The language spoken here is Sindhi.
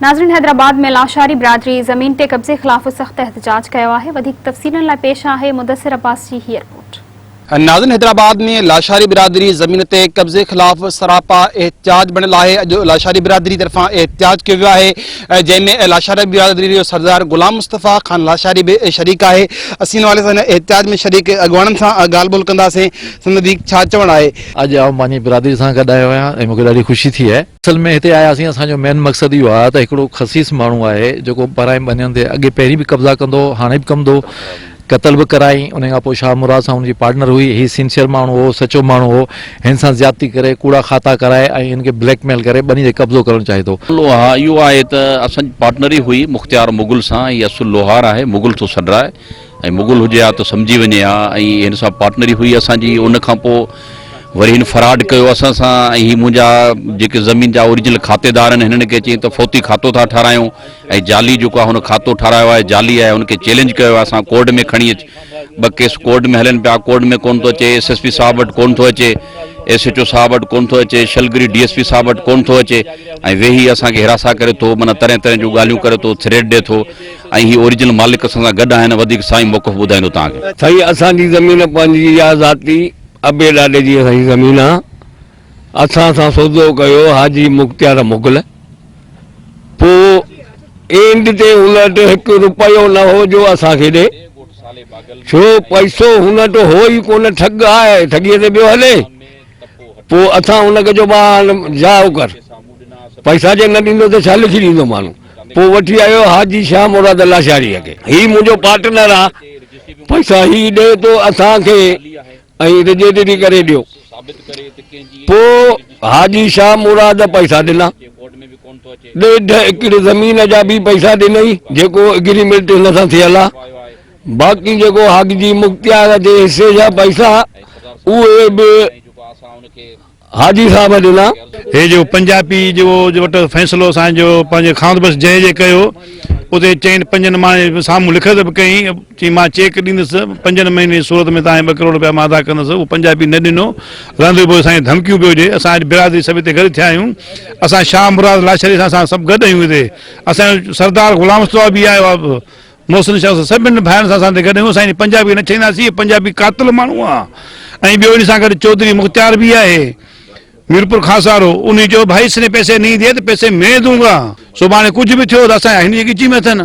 ناظرين حيدرآباد ۾ لاشاري برادري زمين تي قبضي خلاف سخت احتجاج ڪيو آهي وڌيڪ تفصيلن لاء پيش آهي مدثر عباس جي هي رپورٽ. ناظرين حيدرآباد ۾ لاشاري برادري زمين تي قبضي خلاف سراپا احتجاج بڻيل آهي اڄ لاشاري برادري طرفان احتجاج ڪيو ويو آهي جنهن ۾ لاشاري برادري جو سردار غلام مصطفيٰ خان لاشاري به شريڪ آهي اسين ان حوالي سان احتجاج ۾ شريڪ اڳواڻن سان ڳالهه ٻولهه ڪنداسين سندن وڌيڪ ڇا چوڻ آهي. اڄ آئون پنهنجي برادري سان گڏ آيو آهيان ۽ مون کي ڏاڍي خوشي ٿي آهي. اصل ۾ هتي آياسين اسان جو مين مقصد اهو آهي ته هڪڙو خسيس ماڻهو آهي جيڪو پرائين ٻنين تي اڳي پهرين به قبضا ڪندو هو هاڻي به ڪندو قتل به ڪرائين ان کان پوء شاهه مراد سان هن جي پارٽنر هئي هي سنسيئر ماڻهو هو سچو ماڻهو هو هن سان زيادتي ڪري ڪوڙا کاتا ڪرائي ۽ هن کي بليڪ ميل ڪري ٻني تي قبضو ڪرڻ چاهي ٿو. مسئلو ها اهو آهي ته اسان جي پارٽنر ئي هئي مختيار مغل سان هي اصل لوهار آهي مغل ٿو سڏرائي ۽ مغل هجي ها ته سمجهي وڃي ها ۽ هن سان پارٽنري هئي اسان جي ان کان پوء وري هن فراڊ ڪيو اسان سان ۽ هي منهنجا جيڪي زمين جا اوريجنل کاتيدار آهن هنن کي چيائين ته فوتي کاتو ٿا ٺارايون ۽ جعلي جيڪو آهي هن کاتو ٺارايو آهي جعلي آهي هن کي چئلينج ڪيو آهي اسان ڪورٽ ۾ کڻي اچ ٻه ڪيس ڪورٽ ۾ هلن پيا ڪورٽ ۾ ڪون ٿو اچي ايس ايس پي صاحب وٽ ڪون ٿو اچي ايس ايچ او صاحب وٽ ڪون ٿو اچي شلگري ڊي ايس پي صاحب وٽ ڪون ٿو اچي ۽ ويهي اسان کي هراسان ڪري ٿو معنيٰ طرح طرح جون ڳالهيون ڪري ٿو ٿريٽ ڏي ٿو ۽ هي اوريجنل مالڪ اسان سان گڏ آهن وڌيڪ سائين موقف ٻڌائيندو توهان کي. سائين اسان جي زمين پنهنجي يا ذاتي ابي ڏاڏي جي اسان جي زمين آ اسان سان سودو ڪيو حاجي مختيار مغل پو اينڊ تي هن وٽ هڪ روپيو نه هو جو اسان کي ڏي ڇو پئسو هن وٽ هو ئي ڪونه ٺڳ آهي ٺڳي تي پيو هلي پوء اسان هن کي چيو ڀاء هاڻ جاء ڪر، پئسا جي نه ڏيندو ته ڇا لکي ڏيندو مانو. پوء وٺي آيو حاجي شاهه مراد لاشاريء کي. هي منهنجو پارٽنر آ، پئسا هي ڏئي ٿو اسان کي ۽ رجسٽري ڪري ڏيو. پوء حاجي شاهه مراد پئسا ڏنا. ڏيڍ ايڪڙ زمين جا به پئسا ڏنئي، جيڪو اگريمينٽ هن سان ٿيل آ. باقي جيڪو حاجي مختيار جي حصي جا پئسا اهي به حاجي صاحب ڏنا. هي جو پنجابي جو وٽ فيصلو اسان جو پنهنجي خان بس جنهن جي ڪيو اتي چئن پنجن ماڻهن جي سامهون لکت به ڪئي چي مان چيڪ ڏيندس پنجن مهيني جي صورت ۾ تان ٻه ڪروڙ روپيا مان ادا ڪندس اهو پنجابي نه ڏنو رهندو پيو اسان کي ڌمڪيون پيو ڏي اسان اڄ برادري سڀ هتي گڏ ٿيا آهيون اسان شاهه مراد لاشاري سان اسان سڀ گڏ آهيون هتي اسان جو سردار غلام مصطفيٰ به آيو آهي محسن شاهه سان سڀني ڀائرن سان اسان هتي گڏ آهيون اسان هن پنجابي کي نه ڇڏينداسين هي پنجابي قاتل ماڻهو آهي ۽ ٻيو ان سان گڏ چوڌري مختيار به آهي ميرپور خاص وارو انهي چيو ڀائي اس ني پئسي نهين ديئي ته پئسي مين دونگا سڀاڻي ڪجهه به ٿيو ته اسان هن جي ڳچي ۾ اٿن.